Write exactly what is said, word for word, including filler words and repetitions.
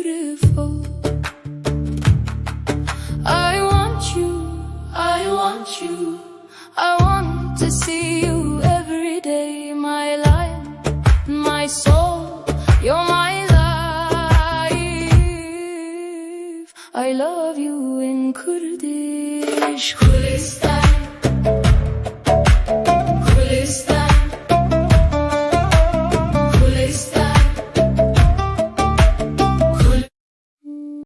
beautiful. I want you, I want you, I want to see you every day, my light, my soul, you're my life. I love you in Kurdish. Kurdistan.